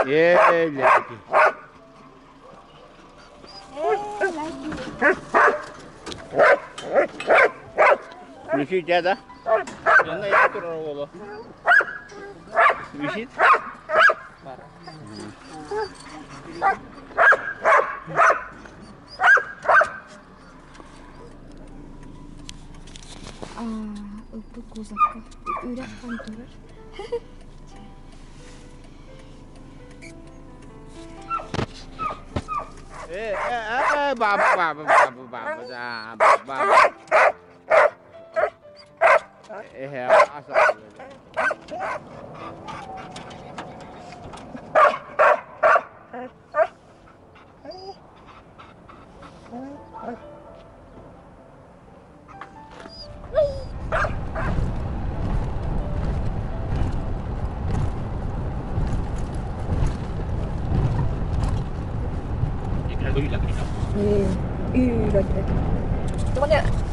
Ээ, лэки. Висит да? Онно я турар уолу. Висит? Ылпыт кузовка үрэх турар. Э, э, э, баба, баба, баба, баба, да, баба. Э, аса.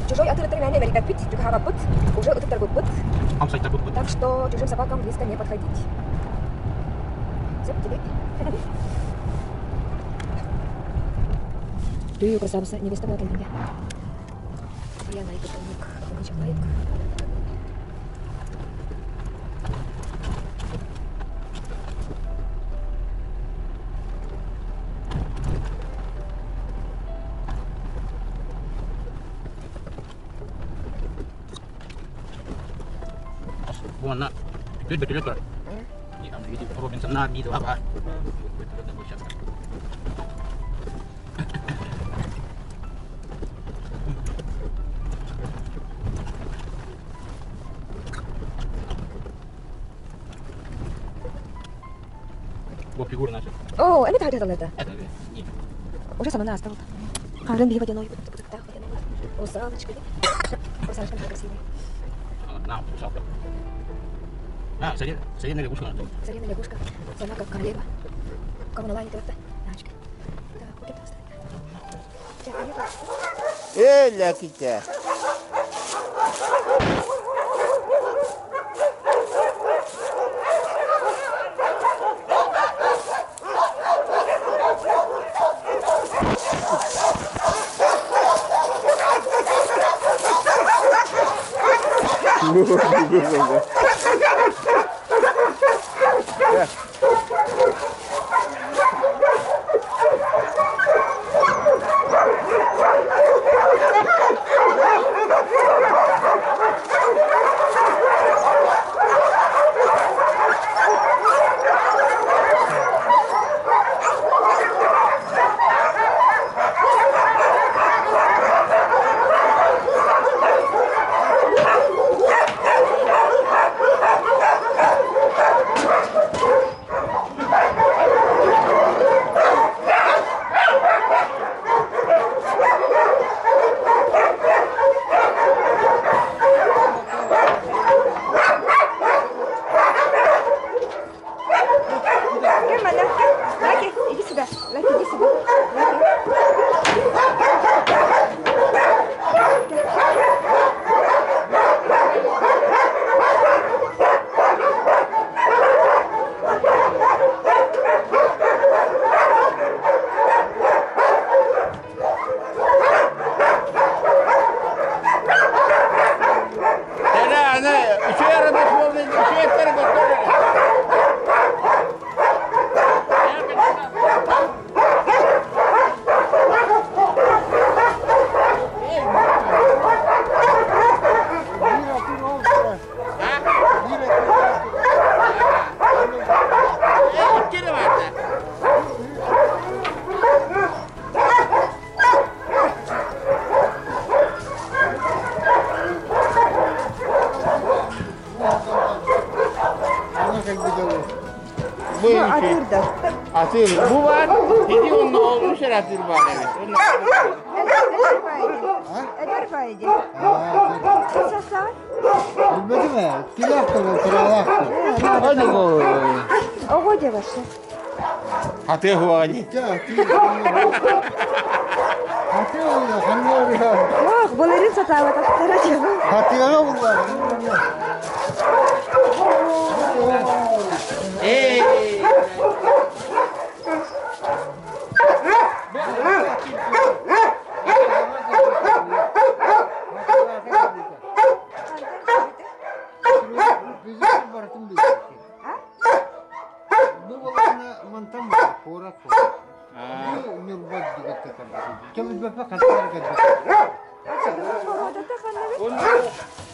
Чужой атырыттар мээнэ бэлиппэппит, чугаһаабаппыт, уже ытыктарбыппыт. Так что чужим собакам близко не подходить. Все, тебе. Ты красавица, невеста была для меня. Я лайк, лайк, лайк. Уонна үтүөт бөтүлэ турар. Робинсоннаар дии тыла баар. Бу фигура наша. О, это это это. Это не. Уже сама настала. Харын би водяной, водяной. Русалочка. Русалочка красивая. На, русалка. А, царевна лягушка. Царевна лягушка. Сама как королева. Кого на лайне это? Начка. Так, вот это оставим. Э, ляките. Лаки, иди сюда. Лаки, иди сюда. Лаки. Атыр да. Атыр. Бу бар. Иди онно олмуш атыр бар evet. Эдер байди. Сасан. Bilmedi mi? Silah da var, sıralar. Hadi go. Ого девашы. Атыр хуани. Hatıyor ya, hanıyor ya. Yok, бұларын сатабы тақтара жабы. Hatıyor bunlar. Ey. Мантан куорат Ньурба Кэлбэппэ хантан кэлбит.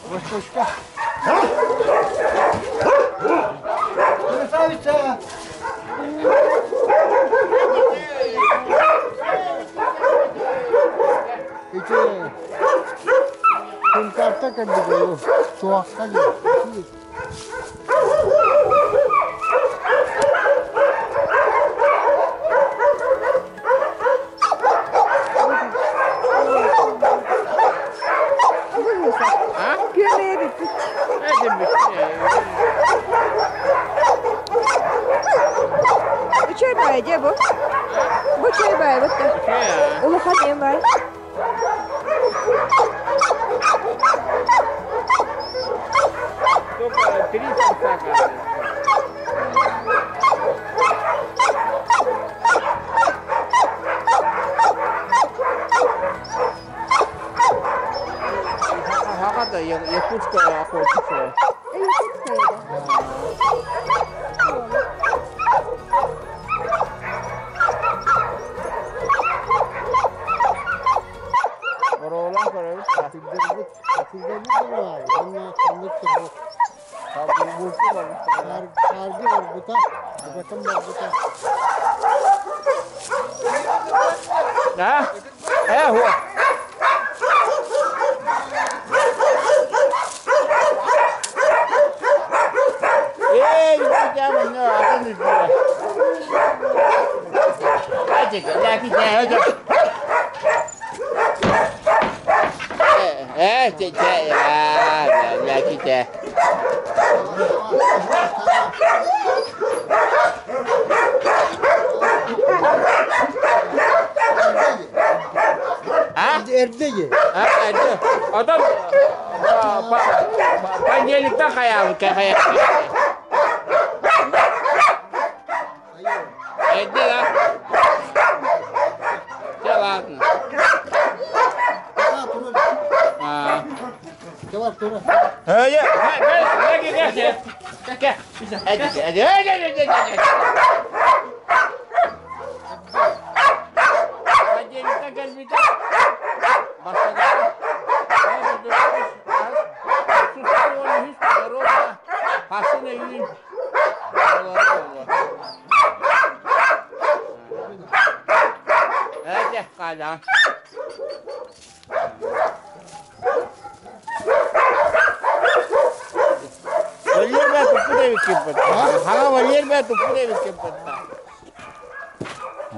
Восточка. Красавица! Ити Кунтарта кэлбит туохха диэн. Күөмэйэ бүппүт. Үчүгэй баайа дьэ бу. Бу үчүгэй баайа бытта. Улахан диэн баай. Только три часа. Ага, якутская охотница. Якутская, да. Бороолаах көрөбүт. Атырдырбыт, атырдырбыт баар. Уонна ханнык да Сааргы барбыта, букатын барбыта. Да? Э, вот. Эй, атын үрдүгэ. Э, чэ, чэ, чэ, Эрдэ же. Оттон понедельниктан хайаабыт хайаабыт. Эрдэ да? Чэ, ладно. Э,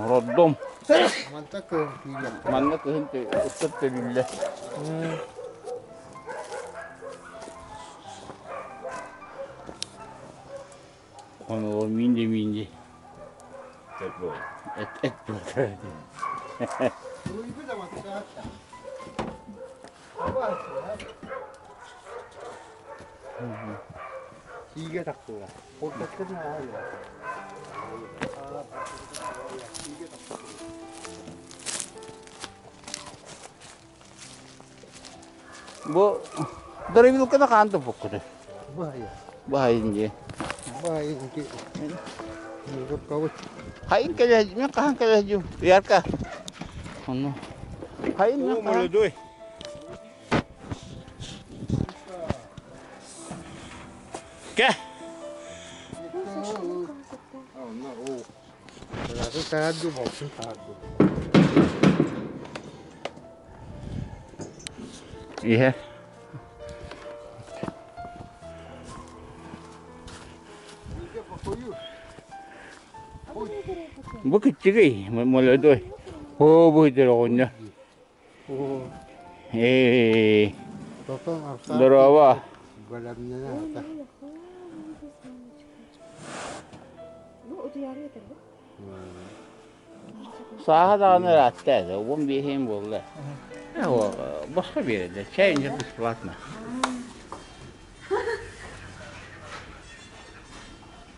Роддом. Манна кыһын ыттар төлүүллэ. Ону мин де мин де. Эт эт Сиигэ тахсыга. Бу дровилканы хаан туппуккутуй? Баайа. Баайын дии. Баайын ки. Хайын кэлэ мен хаһан кэлэ дьу Ярка. Ону. Хайын мен хаһан. Кэ. Иһэ. Бу киччигий молодой. Оо бу оҕонньор. Ээ. Здорово. Сааһа даҕаны ыраатта этэ, 15 буолла. Босхо биэрэллэр, чай бесплатно.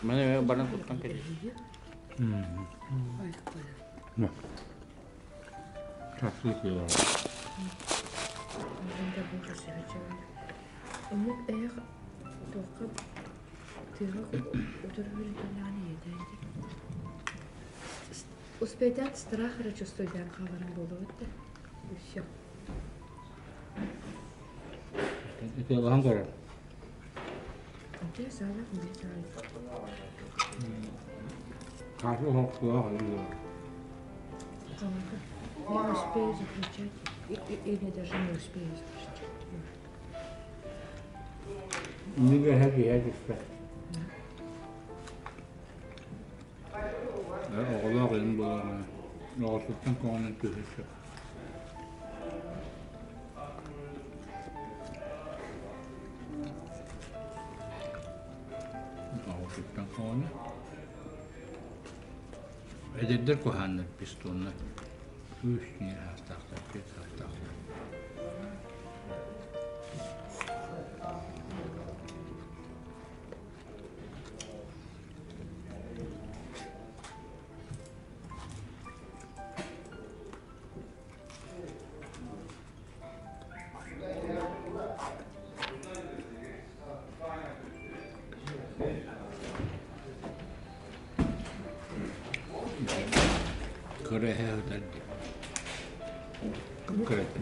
Маны баран туттан кэлин. Омук ээх туохха тыаҕа утары үрэн турдаҕына иэдээн дии. Успейдаан страх эрэ чувствуйдаан хааларым буолуо да. И все. Ытыалаһан көрөр. Ити саалах не знаю. Хаты оһохтуох Я успею закричать или даже не успею закричать. Нүгэһэ киһэ түспэ. Оҕолоох илин буолаҕына, оҕотуттан көҕүнэн түһэ сөп. Оҕотуттан көҕүнэ. Эдэрдэр куһааннар пистоннар. Үс ньиэр саастаахтар, түөрт саастаахтар. Кыра эһэ сытар дии. Кыра этэ.